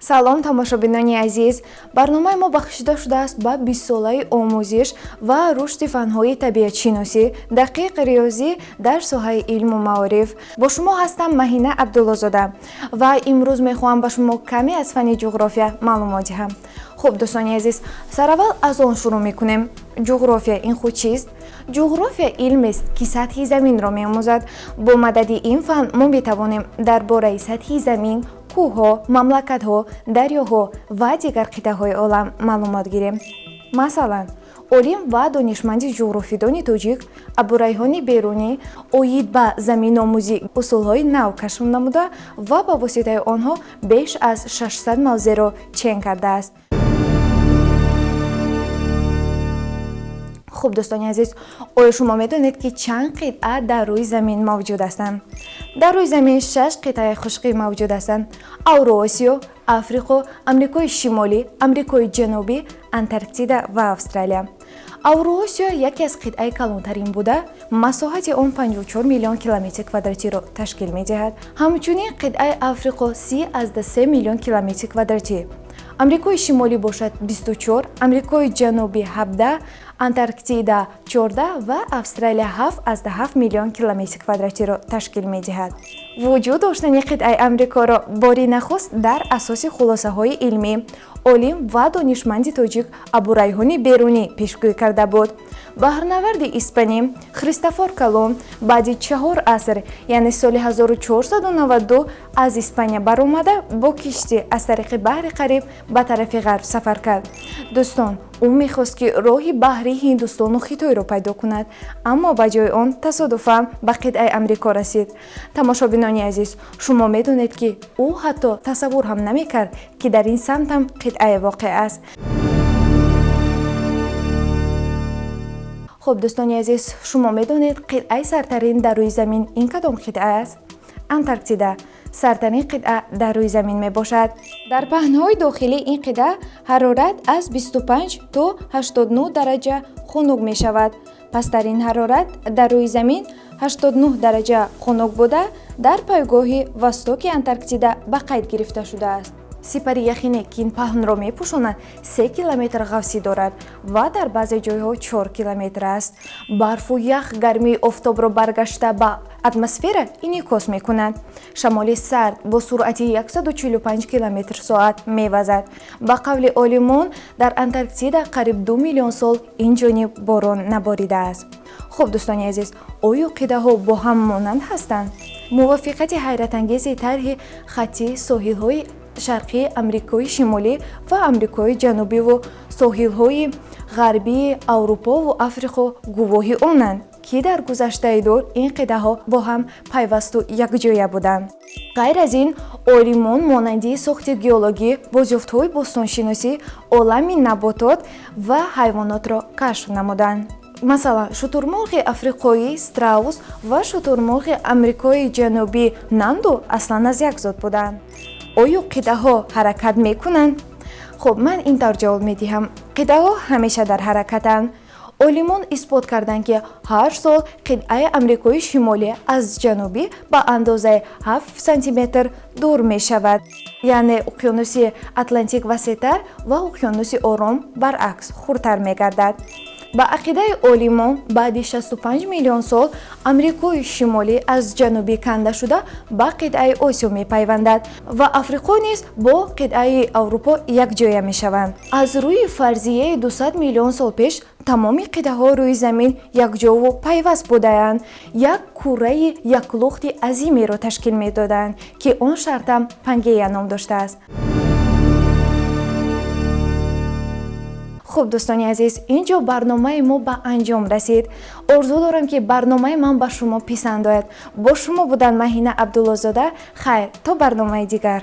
Салом, тамошобинони азиз. Барномаи мо бахшида шудааст ба 20-солаи омӯзиш ва рушди фанҳои табиатшиносӣ, дақиқ, риёзӣ дар соҳаи илму маориф. Бо шумо ҳастам Маҳина Абдуллозода ва имрӯз мехоҳам ба шумо каме аз фанни ҷуғрофия маълумот диҳам. Хуб, дӯстони азиз, сараввал аз он шурӯъ мекунем. Ҷуғрофия ин худ чист? Ҷуғрофия илмест, ки сатҳи заминро меомӯзад. Бо мадади ин фан мо метавонем дар бораи сатҳи замин, кӯҳҳо, мамлакатҳо, дарёҳо ва дигар қитъаҳои олам маълумот гирем. Масалан, олим ва донишманди ҷуғрофидони тоҷик Абурайҳони Берунӣ оид ба заминомӯзӣ усулҳои нав кашф намуда ва ба воситаи онҳо беш аз 600 мавзеъро чен кардааст. Хуб, дӯстони азиз, оё шумо медонед, ки чанд қитъа дар рӯи замин мавҷуд ҳастанд? Дар рӯи замин 6 қитъаи хушкӣ мавҷуд ҳастанд: Авроосиё, Африқо, Амрикои Шимолӣ, Амрикои Ҷанубӣ, Антарктида ва Австралия. Авроосиё яке аз қитъаи калонтарин буда, масоҳати он 54 миллион километри квадратиро ташкил медиҳад. Ҳамчунин қитъаи Африқо 30,3 миллион километри квадратӣ, Амрикои Шимолӣ бошад 24, Амрикои Ҷанубӣ 17, Антарктида 14 ва Австралия 7,7 миллион километри квадратиро ташкил медиҳад. Вуҷуд доштани қитъаи Амрикоро бори нахуст дар асоси хулосаҳои илмӣ олим ва донишманди тоҷик Абурайҳони Берунӣ пешгӯӣ карда буд. Баҳрнаварди испанӣ Христофор Колумб баъди 4 аср, яъне соли 1492 аз Испания баромада, бо киштӣ аз тариқи баҳри Қариб ба тарафи ғарб сафар кард. Дӯстон, ӯ мехост, ки роҳи баҳри Ҳиндустону Хитойро пайдо кунад, аммо ба ҷои он тасодуфан ба қитъаи Амрико расид. Тамошобинони азиз, шумо медонед, ки ӯ ҳатто тасаввур ҳам намекард, ки дар ин самт ҳам қитъае воқеъ аст. Хуб, дӯстони азиз, шумо медонед, қитъаи сартарин дар рӯи замин ин кадом қитъа аст? Антарктида сартарин қитъа дар рӯи замин мебошад. Дар паҳнҳои дохилии ин қитъа ҳарорат аз 25 то 89 дараҷа хунук мешавад. Пасттарин ҳарорат дар рӯи замин 89 дараҷа хунук буда, дар пойгоҳи Востоки Антарктида ба қайд гирифта шудааст. Сипари яхине, ки ин паҳнро мепӯшонад, 3 километр ғафсӣ дорад ва дар баъзе ҷойҳо 4 километр аст. Барфу ях гармии офтобро баргашта ба атмосфера инъикос мекунад. Шамоли сард бо суръати 145 километр соат мевазад. Ба қавли олимон, дар Антарктида қариб 2 миллион сол ин ҷониб борон наборидааст. Хуб, дӯстони азиз, оё қитъаҳо бо ҳам монанд ҳастанд? Мувофиқати ҳайратангези тарҳи хаттии соҳилҳои шарқии Амрикои Шимолӣ ва Амрикои Ҷанубиву соҳилҳои ғарбии Аврупову Африқо гувоҳи онанд, ки дар гузаштаи дур ин қитъаҳо бо ҳам пайвасту якҷоя буданд. Ғайр аз ин, олимон монанди сохти геологӣ, бозёфтҳои бостоншиносӣ, олами наботот ва ҳайвонотро кашф намуданд. Масалан, шутурмурғи африқоӣ страус ва шутурмурғи Амрикои Ҷанубӣ нанду аслан аз як зот буданд. Оё қитъаҳо ҳаракат мекунанд? Хуб, ман ин тавр ҷавоб медиҳам: қитъаҳо ҳамеша дар ҳаракатанд. Олимон исбот карданд, ки ҳар сол қитъаи Амрикои Шимолӣ аз ҷанубӣ ба андозаи 7 сантиметр дур мешавад, яъне уқёнуси Атлантик васеътар ва уқёнуси Ором баръакс хурдтар мегардад. Ба ақидаи олимон, баъди 65 миллион сол Амрикои Шимолӣ аз ҷанубӣ канда шуда ба қитъаи Осиё мепайвандад ва Африқо низ бо қитъаи Аврупо якҷоя мешаванд. Аз рӯи фарзияи 200 миллион сол пеш тамоми қитъаҳо рӯи замин якҷову пайваст будаанд, як курраи яклухти азимеро ташкил медоданд, ки он шартам Пангея ном доштааст. Хуб, дӯстони азиз, ин ҷо барномаи мо ба анҷом расид. Орзу дорам, ки барномаи ман ба шумо писанд ояд. Бо шумо будан Маҳина Абдуллозода. Хайр, то барномаи дигар.